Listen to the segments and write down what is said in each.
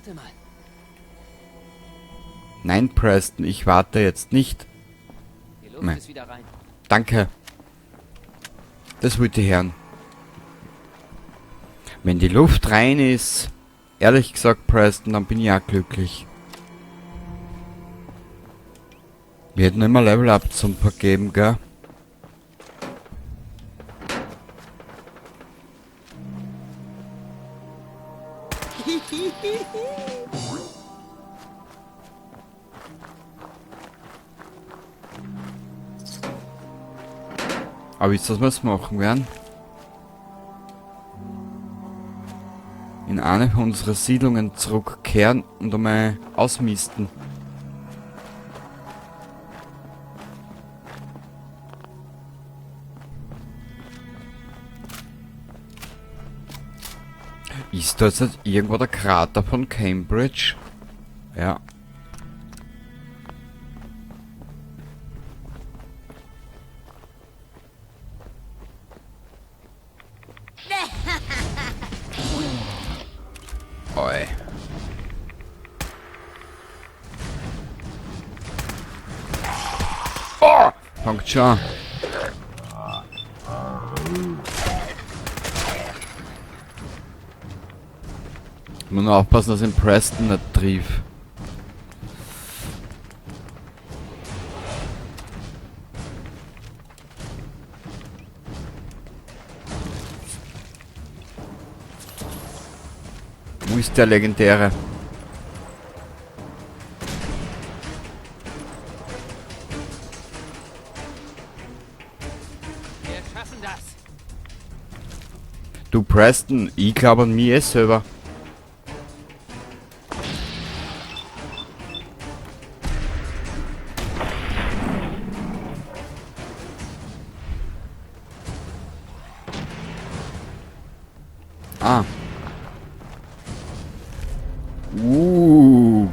Warte mal. Nein, Preston, ich warte jetzt nicht. Die Luft Nein. ist wieder rein. Danke. Das wollte ich hören. Wenn die Luft rein ist, ehrlich gesagt, Preston, dann bin ich auch glücklich. Wir hätten immer Level Up zum Vergeben, gell? Aber wisst ihr, was wir jetzt machen werden? In eine von unseren Siedlungen zurückkehren und einmal ausmisten. Ist da jetzt nicht irgendwo der Krater von Cambridge? Ja. Oi. Oh! Fangt schon an. Ich muss nur aufpassen, dass ich den Preston nicht triff. Wo ist der legendäre? Wir schaffen das. Du Preston, ich glaub an mich eh selber. Ah.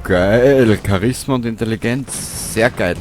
Geil. Charisma und Intelligenz. Sehr geil.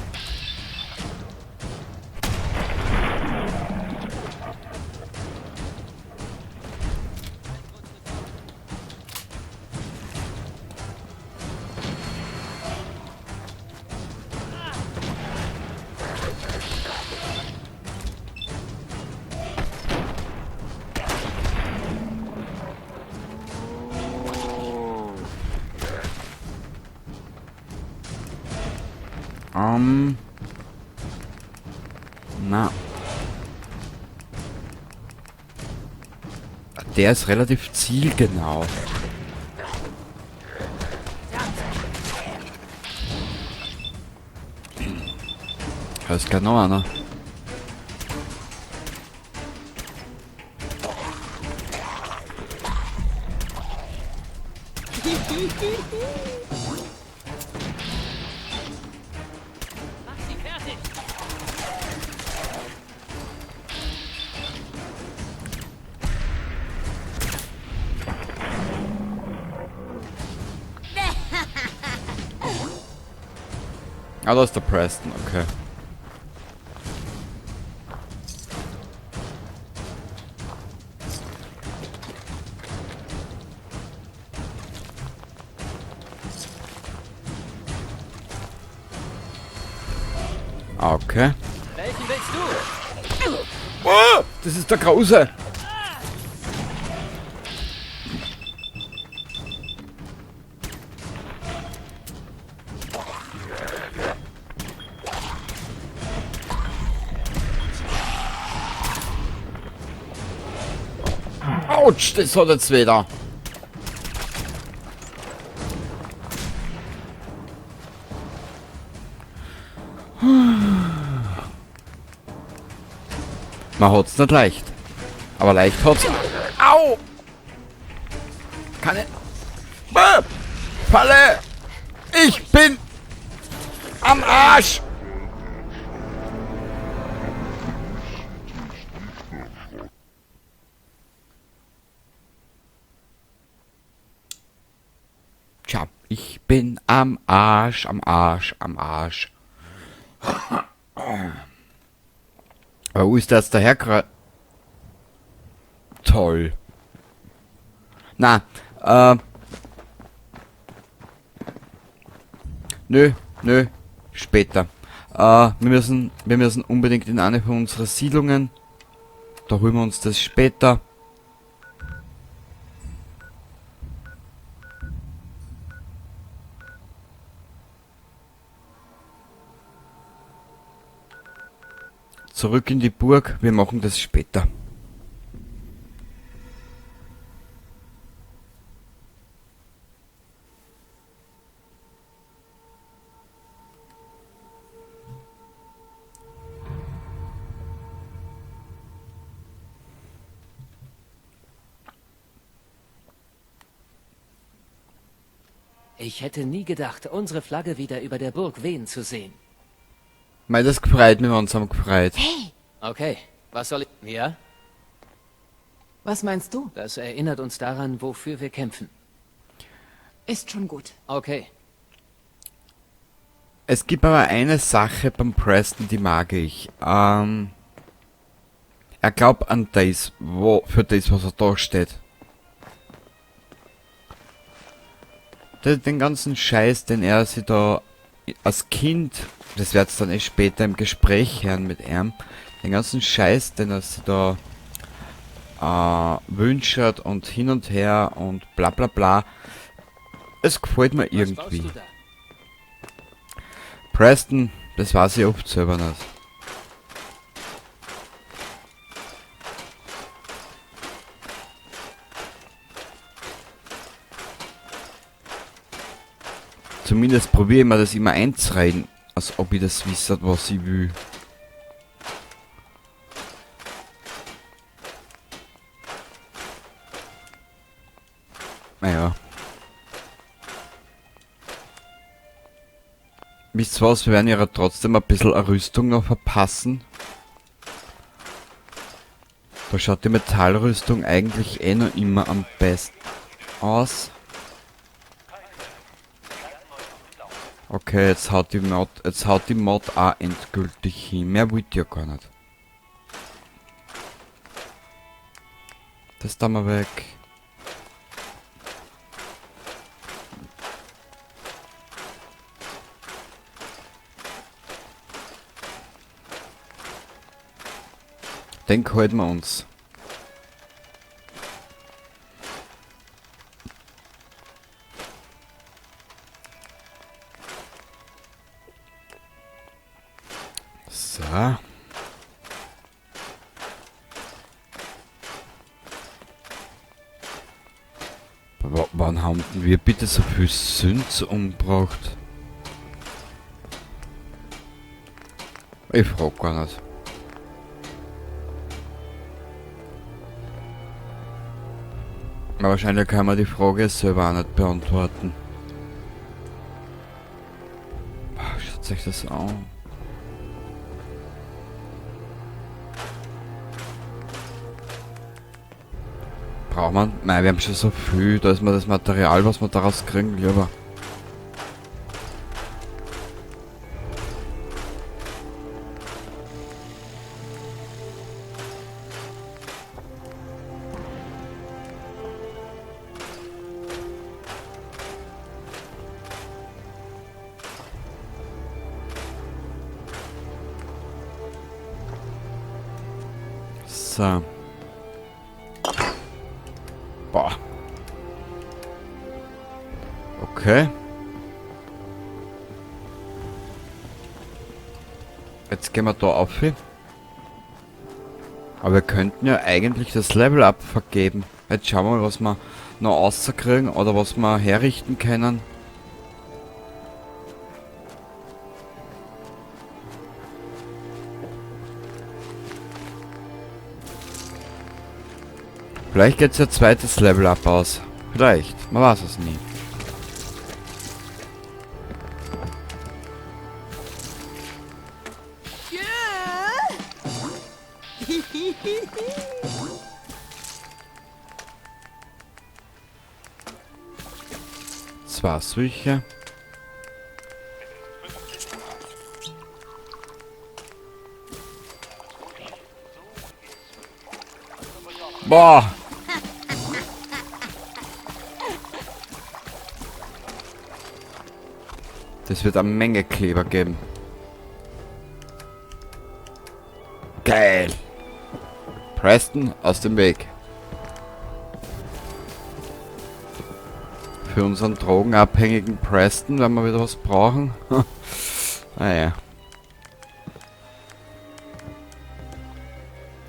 Na. Der ist relativ zielgenau. Da ist gleich noch einer. Mach sie fertig. Ah, da ist der Preston, okay. Okay. Welchen willst du? Oh, das ist der Große. Autsch, das hat jetzt wieder. Man hat's nicht leicht. Aber leicht hat's. Au! Kann ich. Ah! Falle! Ich bin am Arsch! Tja, ich bin am Arsch, am Arsch, am Arsch. Aber wo ist das daher Toll. Na, Nö, nö, später. Wir müssen unbedingt in eine von unseren Siedlungen. Da holen wir uns das später. Zurück in die Burg, wir machen das später. Ich hätte nie gedacht, unsere Flagge wieder über der Burg wehen zu sehen. Mei, das gefreut mich, wenn's am gefreut. Hey! Okay, was soll ich... Ja? Was meinst du? Das erinnert uns daran, wofür wir kämpfen. Ist schon gut. Okay. Es gibt aber eine Sache beim Preston, die mag ich. Er glaubt an das, für das, was er da steht. Den ganzen Scheiß, den er sich da als Kind, das wird's dann eh später im Gespräch hören mit ihm, den ganzen Scheiß, den er sich da wünscht und hin und her und bla bla bla. Es gefällt mir Was irgendwie. baust du da? Preston, das weiß ich oft selber nicht. Zumindest probiere ich mir das immer einzureden, als ob ich das wisse, was ich will. Naja. Wisst ihr was, wir werden ja trotzdem ein bisschen eine Rüstung noch verpassen. Da schaut die Metallrüstung eigentlich eh noch immer am besten aus. Okay, jetzt haut die Mod auch endgültig hin. Mehr wollt ihr gar nicht. Das da mal weg. Den halten wir uns. So. Wann haben denn wir bitte so viel Synths umgebracht? Ich frag gar nicht. Aber wahrscheinlich kann man die Frage selber auch nicht beantworten. Boah, schaut euch das an. Braucht man? Nein, wir haben schon so viel, da ist mir das Material, was wir daraus kriegen, lieber. So. Boah. Okay. Jetzt gehen wir da auf. Aber wir könnten ja eigentlich das Level-Up vergeben. Jetzt schauen wir mal, was wir noch rauskriegen oder was wir herrichten können. Vielleicht geht's ja zweites Level-Up aus. Vielleicht. Man weiß es nie. Zwei solche. Boah! Das wird eine Menge Kleber geben. Geil. Preston aus dem Weg. Für unseren drogenabhängigen Preston, wenn wir wieder was brauchen. Naja.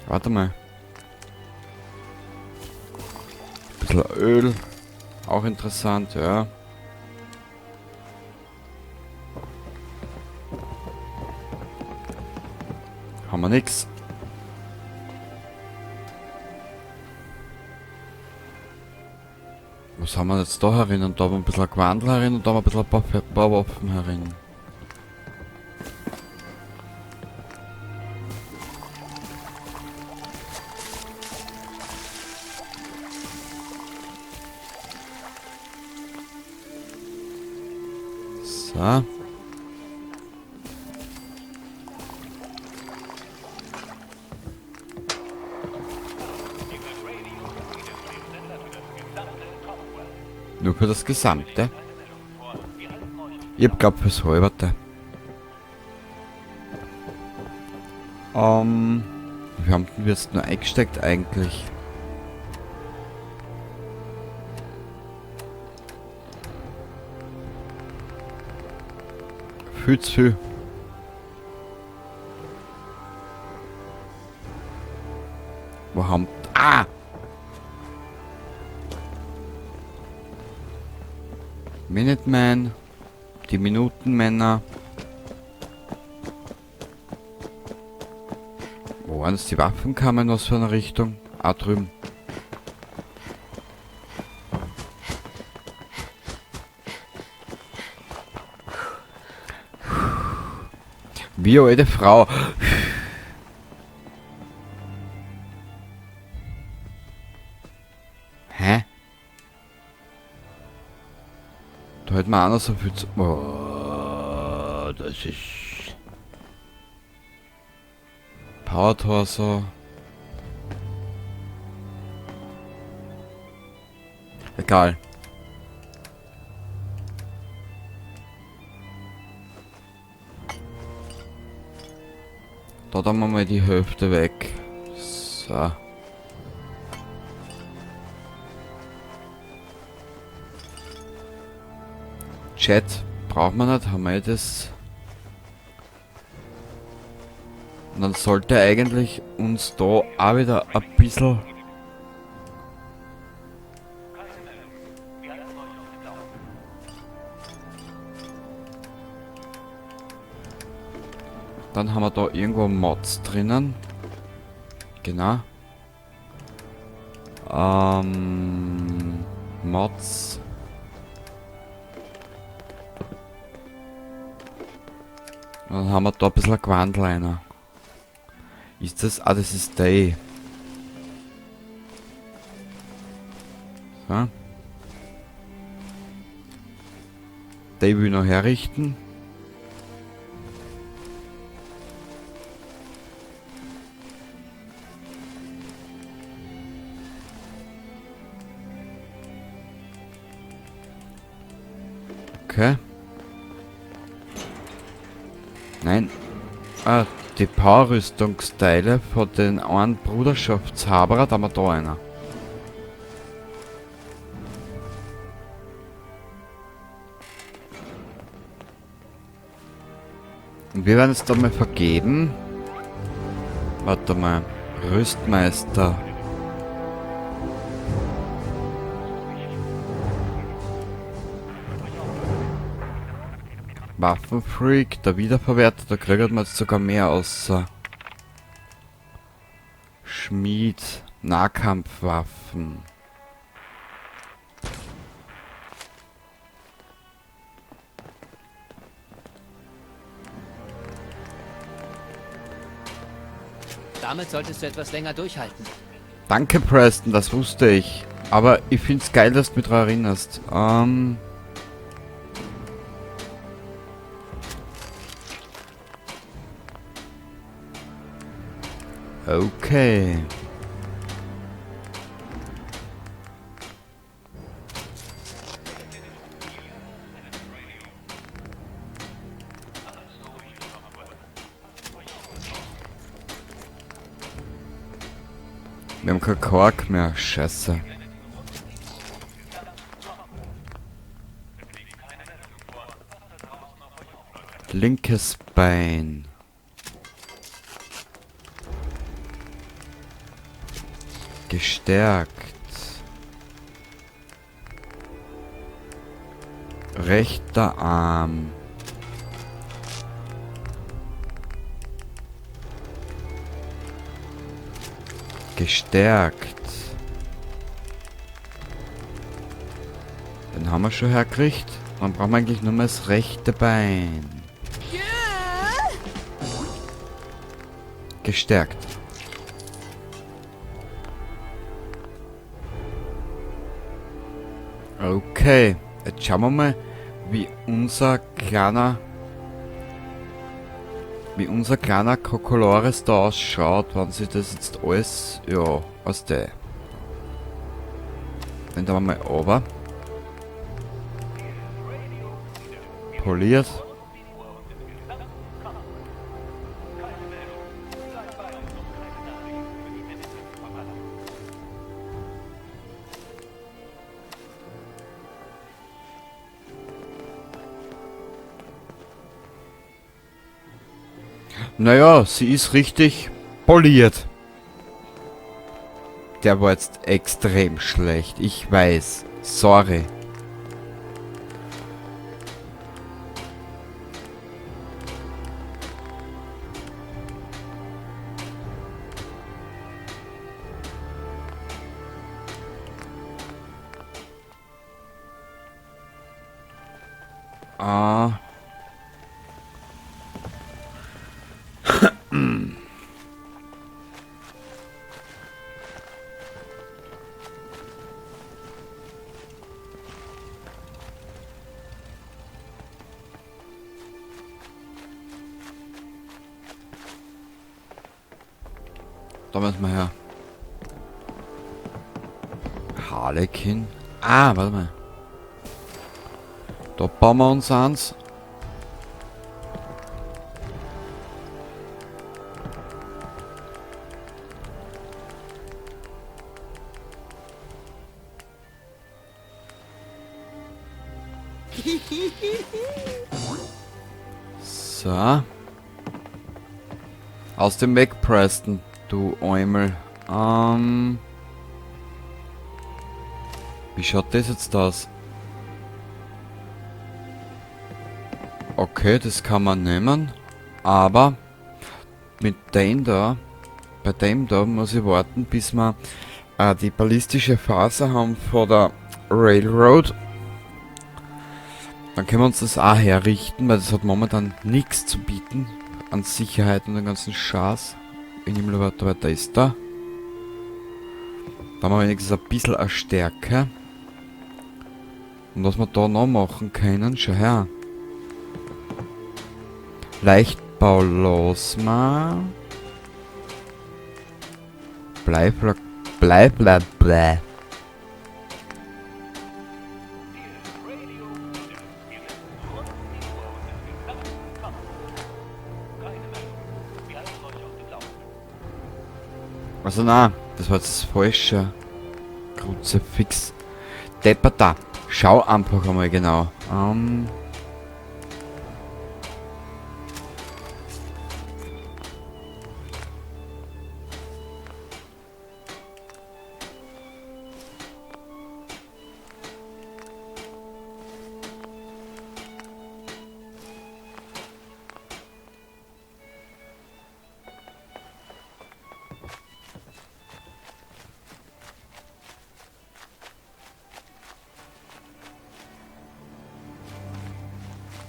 Warte mal. Ein bisschen Öl. Auch interessant, ja. Haben wir nix. Was haben wir jetzt da herinnen? Da haben wir ein bisschen Gewandel herinnen und da haben wir ein bisschen ein paar Waffen herinnen. So. Nur für das Gesamte. Ich hab glaub fürs Halberte. Wie haben denn wir jetzt nur eingesteckt eigentlich? Viel zu viel. Wo haben... Ah! Minuteman, die Minutenmänner. Wo waren es die Waffenkammern aus für einer Richtung? Ah, drüben. Wie alte Frau. Hä? Da hätte man auch noch so viel zu... Oh, das ist... Power Torso. Egal. Da tun wir mal die Hälfte weg. So. Chat braucht man nicht, haben wir das. Und dann sollte eigentlich uns da auch wieder ein bisschen... Dann haben wir da irgendwo Mods drinnen. Genau. Mods. Und dann haben wir da ein bisschen Gewandel einer. Ist das? Ah, das ist Day. So. Day will ich noch herrichten. Okay. Nein. Ah, die Power-Rüstungsteile von den einen Bruderschaftshaberer, da haben wir da einer. Und wir werden es da mal vergeben. Warte mal. Rüstmeister. Waffenfreak, der Wiederverwerter, da kriegt man jetzt sogar mehr außer Schmied, Nahkampfwaffen. Damit solltest du etwas länger durchhalten. Danke, Preston, das wusste ich. Aber ich find's geil, dass du mich daran erinnerst. Okay. Wir haben keinen Kork mehr. Scheiße. Linkes Bein. Gestärkt. Rechter Arm. Gestärkt. Den haben wir schon hergekriegt. Dann brauchen wir eigentlich nur mehr das rechte Bein. Gestärkt. Okay, jetzt schauen wir mal, wie unser kleiner Kokolores da ausschaut, wenn sich das jetzt alles, ja, aus der. Den da mal runter. Poliert. Naja, sie ist richtig poliert. Der war jetzt extrem schlecht, ich weiß. Sorry. Ah. Da müssen wir her. Harlekin. Ah, warte mal. Da bauen wir uns eins. So. Aus dem Weg, Preston, du Eumel. Wie schaut das jetzt aus? Okay, das kann man nehmen. Aber mit dem da, bei dem da muss ich warten, bis wir die ballistische Phase haben vor der Railroad. Dann können wir uns das auch herrichten, weil das hat momentan nichts zu bieten an Sicherheit und den ganzen Schatz. Ich nehme lieber weiter, weiter ist da. Da haben wir wenigstens ein bisschen eine Stärke. Und was wir da noch machen können, schau her. Leichtbau los mal. Bleib, bleib, bleib, bleib. Also na, das war jetzt das falsche. Kruzifix. Deppert da. Schau einfach einmal genau.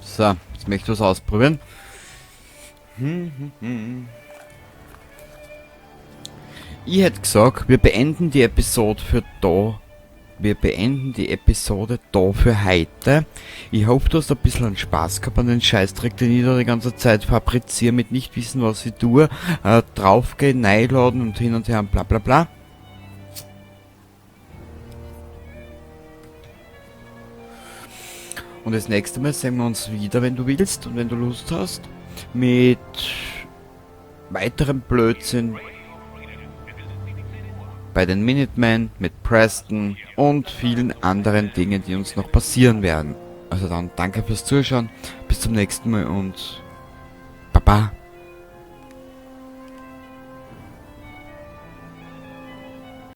So, jetzt möchte ich was ausprobieren. Ich hätte gesagt, wir beenden die Episode für da. Wir beenden die Episode da für heute. Ich hoffe, du hast ein bisschen einen Spaß gehabt an den Scheißdreck, den ich da die ganze Zeit fabriziere, mit nicht wissen, was ich tue. Draufgehen, reinladen und hin und her und bla bla bla. Und das nächste Mal sehen wir uns wieder, wenn du willst und wenn du Lust hast, mit weiterem Blödsinn. bei den Minutemen, mit Preston und vielen anderen Dingen, die uns noch passieren werden. Also dann, danke fürs Zuschauen, bis zum nächsten Mal und baba.